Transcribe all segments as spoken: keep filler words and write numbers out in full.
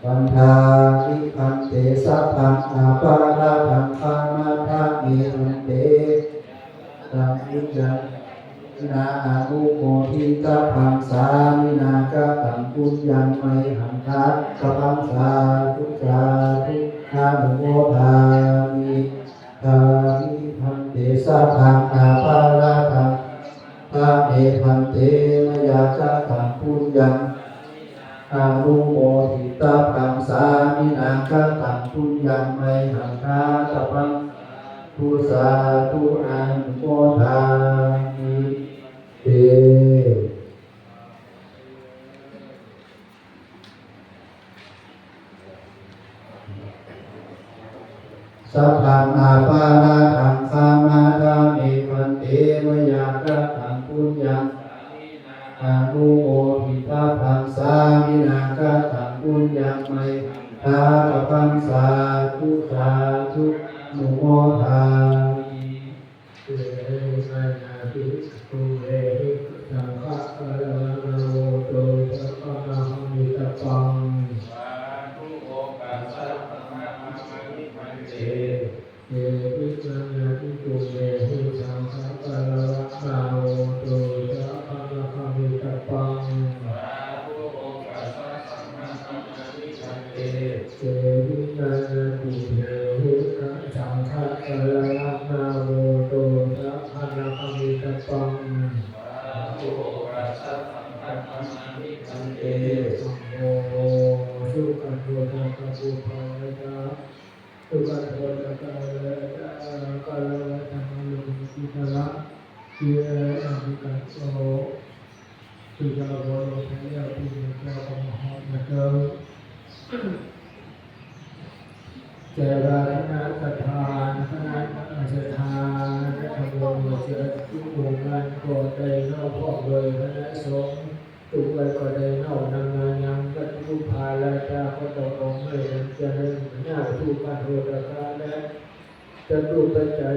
Vandāmi bhante, sabbaṃ aparādhaṃ khamatha me bhante. Taṃ puññaṃ na anumoditabbaṃ, sāminā kataṃ puññaṃ mayhaṃ dātabbaṃ. Sādhu sādhu, anumodāmi. Vandāmi bhante, sabbaṃ aparādhaṃ khamatha me bhante, mayā kataṃ puññaṃ anumoditabbaṃ, sāminā kataṃ puññaṃ mayhaṃ dātabbaṃ. Sādhu sādhu, anumodāmi. Te. Sabbaṃ aparādhaṃ khamatha me bhante, mayā kataṃ puññaṃ anumoditabbaṃ, sāminā kataṃ puññaṃ mayhaṃ dātabbaṃ. Sādhu sādhu, anumodāmi. Tumhehi saṅghakallavantāno, to saṅghaṃ namassāmi. Sādhu okāsa saṅghaṃ namāmi bhante. Tumhehi saṅghakallavantāno, to saṅghaṃ namassāmi. Sādhu okāsa saṅghaṃ namāmi bhante. Tumhehi saṅghakallavantāno, to saṅghaṃ namassāmi. Sādhu okāsa saṅghaṃ namāmi bhante. Saṅgho sukhaṇo dātā pubbāya ca, sukhaṇo dātā kālavattaṃ, arogaṃ acupaddavaṃ, khīṇaṃ nivātaṃ. สุดาบรมพระยาปีมาเจ้าของหอมนะเจ้า ใจราคณะประธานคณะอาจารย์และขบวนหมวดเสือทุกหมู่บ้านก็ได้นอบพร้อมโดยคณะสงฆ์ทุกวัดก็ได้นอบนำมายังวัตถุภาราจาก็ต้ององค์ไม่นั้นเจริญหน้าผู้การโทษกาและ จตุปัจจัย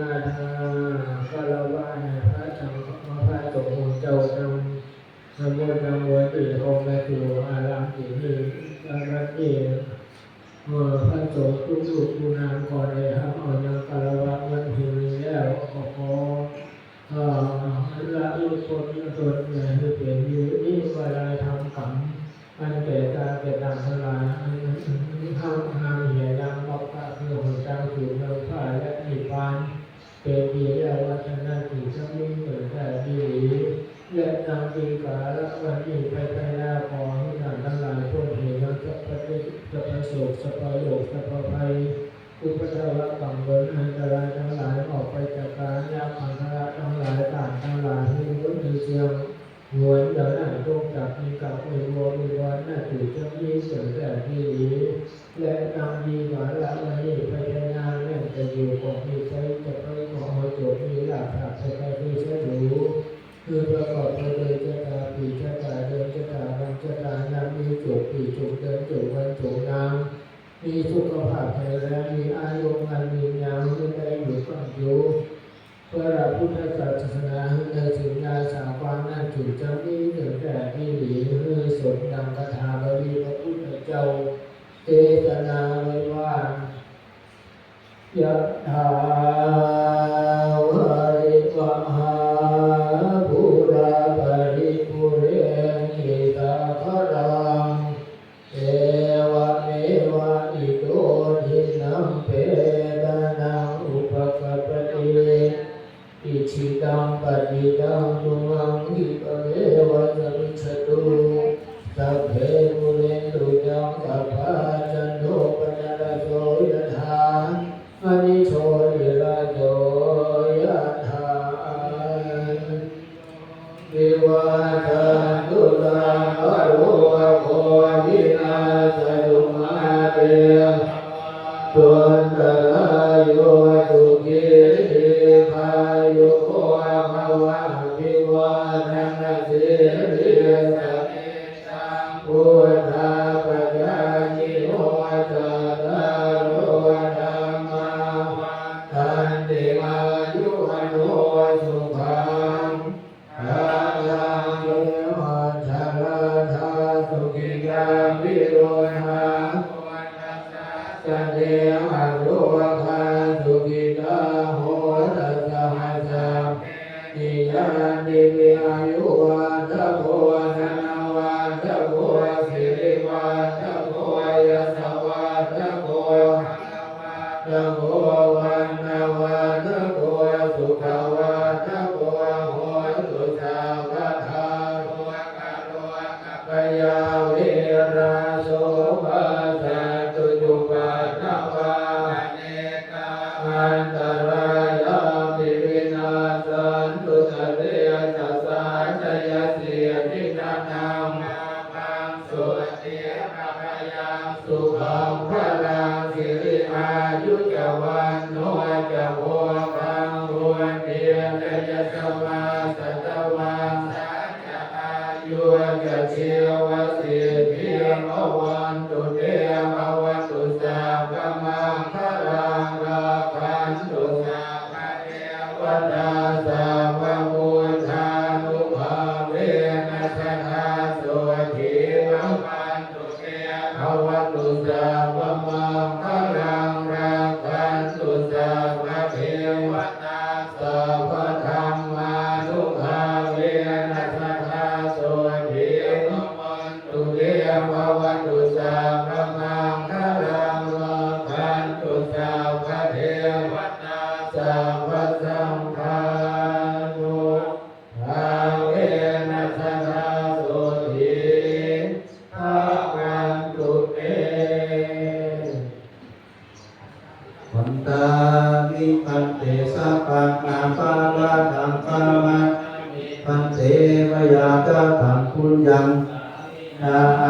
นานาคารวะแห่พระสังฆพระสงฆ์องค์เจ้าทั้งหมดทั้งมวลที่เข้ามาสู่อารามที่นี่ณวันนี้ เมื่อพระสงฆ์ทุกรูปทุกนามก็ได้ทำเอานาคารวะวันที่นี้แล้ว ก็ขอ เอ่อ ละลุพ้นตนอย่าให้เป็นอยู่นิวรณธรรมกรรม อันแก่กล้าแก่ต่างทั้งหลาย อันห้ามห้ามอย่ายังมรรคคือหนทางสู่เมืองฟ้าและนิพพาน เป็นที่แล้ววัฒนกิจทั้งนี้เกิดได้ดี และนำปีกาละวันนี้ไปไปแล้วขอให้ท่านทั้งหลายพ้นเหตุนำสัพพะทุกข์สัพพะโศกสัพพะโรคสัพพะภัย อุปัทวะกังวลอันตรายทั้งหลายออกไปจากกายะขันธะทั้งหลาย ต่างทั้งหลาย ให้พ้นในเสียง หวนอย่างนั้นจงจักมีกับมีวัวมีวอนหน้าจุดจำนี้เกิดแต่ที่หลี และนำมีกาละวันนี้ไปใช้งานแล่นไปอยู่ของมีใช้จะไปขอให้จบมีลาภลาภจะไปคือใช้หรู คือประกอบไปโดยชะตาปีชะตาเดือนชะตาวันชะตายามมีจบปีจบเดือนจบวันจบยาม มีสุขภาพแข็งแรง มีอายุมั่นยืนยาว ให้ได้อยู่ก้ำอยู่ พระพุทธศาสนา ให้ได้สืบนาสาความนั้นจุดจำนี้เกิดแต่ที่หลี ให้สมดังคาถาบาลีพระพุทธเจ้าเทศนาไว้ว่า Yathā vārivahā pūrā paripūrenti sāgaraṃ, evameva ito dinnaṃ petānaṃ upakappati. Icchitaṃ patthitaṃ tumhaṃ khippameva samijjhatu. Sabbe pūrentu saṅkappā cando paṇṇaraso yathā. Maṇi jotiraso yathā. Sabbītiyo vivajjantu sabbarogo vinassatu mā te bhavatvantarāyo sukhī dīghāyuko bhava. Abhivādanasīlissa niccaṃ vuḍḍhāpacāyino cattāro dhammā Yadivi āyuvaḍḍhako dhanavaḍḍhako sirivaḍḍhako yasavaḍḍhako balavaḍḍhako vaṇṇavaḍḍhako sukhavaḍḍhako hotu sabbadā. Dukkharogabhayā verā sokā sattu cupaddavā antarāyāpi vinassantu ca tejasā. Jayasiddhi dhanaṃ lābhaṃ sotthi bhāgyaṃ sukhaṃ balaṃ siri āyu ca vaṇṇo ca bhogaṃ vuḍḍhī ca yasavā satavassā ca āyū ca jīvasiddhī bhavantu te. Bhavatu sabbamaṅgalaṃ rakkhantu sabbadevatā sabbabuddhānubhāvena sadā sotthī bhavantu te. Bhavatu sabbamaṅgalaṃ rakkhantu sabbadevatā sabbadhammānubhāvena sadā sotthī bhavantu te. Bhavatu sabbamaṅgalaṃ rakkhantu sabbadevatā sabbasaṅghānubhāvena sadā sotthī bhavantu te. Vandāmi bhante sabbaṃ aparādhaṃ khamatha me bhante mayā kataṃ puññaṃ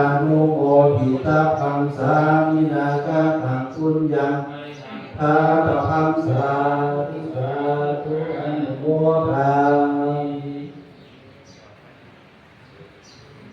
anumoditabbaṃ sāminā kataṃ puññaṃ dātabbaṃ sādhu sādhu anumodāmi.